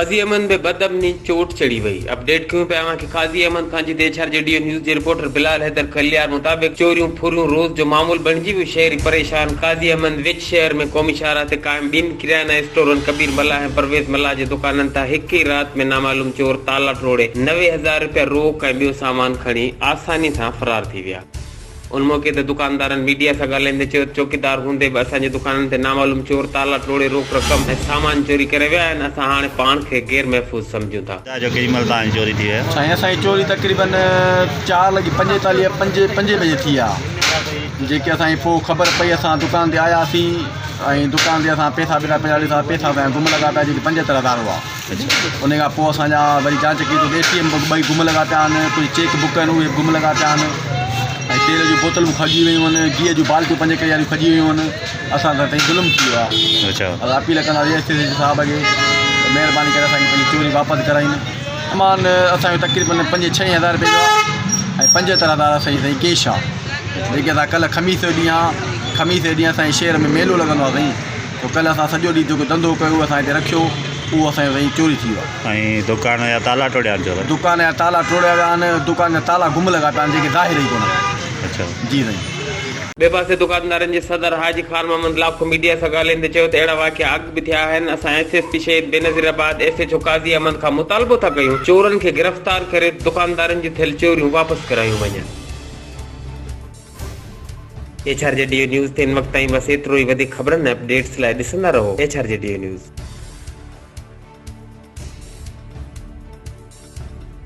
قاضي احمد ۾ بدامني چوٽ چڙهي وئي، اپڊيٽ ڪيون پيا اوهان کي قاضي احمد کان جتي ايڇ آر جي ڊي نيوز جي رپورٽر بلال حيدر ڪليار مطابق چوريون ڦريون روز جو معمول بڻجي ويو شهري پريشان قاضي احمد وچ شهر ۾ قومي شاهراهه تي قائم ٻن ڪريانه اسٽورن ڪبير ملاح ۽ پرويز ملاح جي دڪانن تان هڪ ئي رات ۾ نامعلوم چور تالا ٽوڙي 90,000 رپيا روڪ ۽ ٻيو سامان کڻي آساني سان فرار ٿي ويا. ان موقعي تي دڪاندارن ميڊيا سان ڳالهائيندي چيو ته چوڪيدار هوندي به اسان جي دڪانن تي نامعلوم چور تالا ٽوڙي روڪ رقم ۽ سامان چوري ڪري ويا آهن، اسان هاڻي پاڻ کي غير محفوظ سمجهون ٿا. ٻڌاء جو ڪيڏي مهل توهان جي چوري ٿي آهي؟ سائين اسان جي چوري تقريبن چار لڳي پنجيتاليهه پنج پنجين بجي ٿي آ جيڪي اسان کي پوء خبر پئي اسان دڪان تي آياسين ۽ دڪان تي اسان پيسا ٻيسا پيا ڏسان پيسا اسان جا گم لڳا پيا جيڪي پنجهتر هزار هئا ان کان پوء اسان جا وري جانچ ڪئي ته اي ٽي ايم به ٻئي گم لڳا پيا آهن ڪجهه چيڪ بڪ آهن اهي به گم لڳا پيا آهن ۽ تيل جون بوتلون کڄي ويون آهن گيهه جون بالٽيون پنج ڪلي واريون کڄي ويون آهن اسان سان سائين ظلم ٿي ويو آهي اسان اپيل ڪنداسين ايس ايس صاحب کي ته مهرباني ڪري اسان کي پنهنجي چوري واپس ڪرائين سامان اسان جو تقريبن پنج ڇهين هزار روپئي جو آهي ۽ پنجهتر هزار اسان جي سائين ڪيش آهي جيڪي اسان ڪلهه خميس جو ڏينهن آهي خميس جي ڏينهن اسان جي شهر ۾ ميلو لڳندو آهي سائين سو ڪلهه اسان سڄو ڏينهن جيڪو ڌنڌو ڪيو اهو اسان هتي رکيو اهو اسان جو سائين چوري ٿي ويو آهي. ۽ دڪان جا تالا ٽوڙيا آهن چورن؟ دڪان جا تالا ٽوڙيا ويا آهن دڪان جا تالا گم لڳا پيا آهن جيڪي ظاهر ئي ڪونهن. اڇا. جي سائين. ٻئي پاسي دڪاندارن جي صدر حاجي خان محمد لاکو ميڊيا سان ڳالهائيندي چيو ته اهڙا واقعا اڳ به ٿيا آهن اسان S S P Shaheed Benazirabad S H O Qazi Ahmed کان مطالبو ٿا ڪيون چورن کي گرفتار ڪري دڪاندارن جون ٿيل چوريون واپس ڪرايون وڃن. ايڇ آر جي ڊي نيوز تي هن وقت تائين بس ايترو ئي وڌيڪ خبرن ۽ اپڊيٽس لاء ڏسندا رهو ايڇ آر جي ڊي نيوز.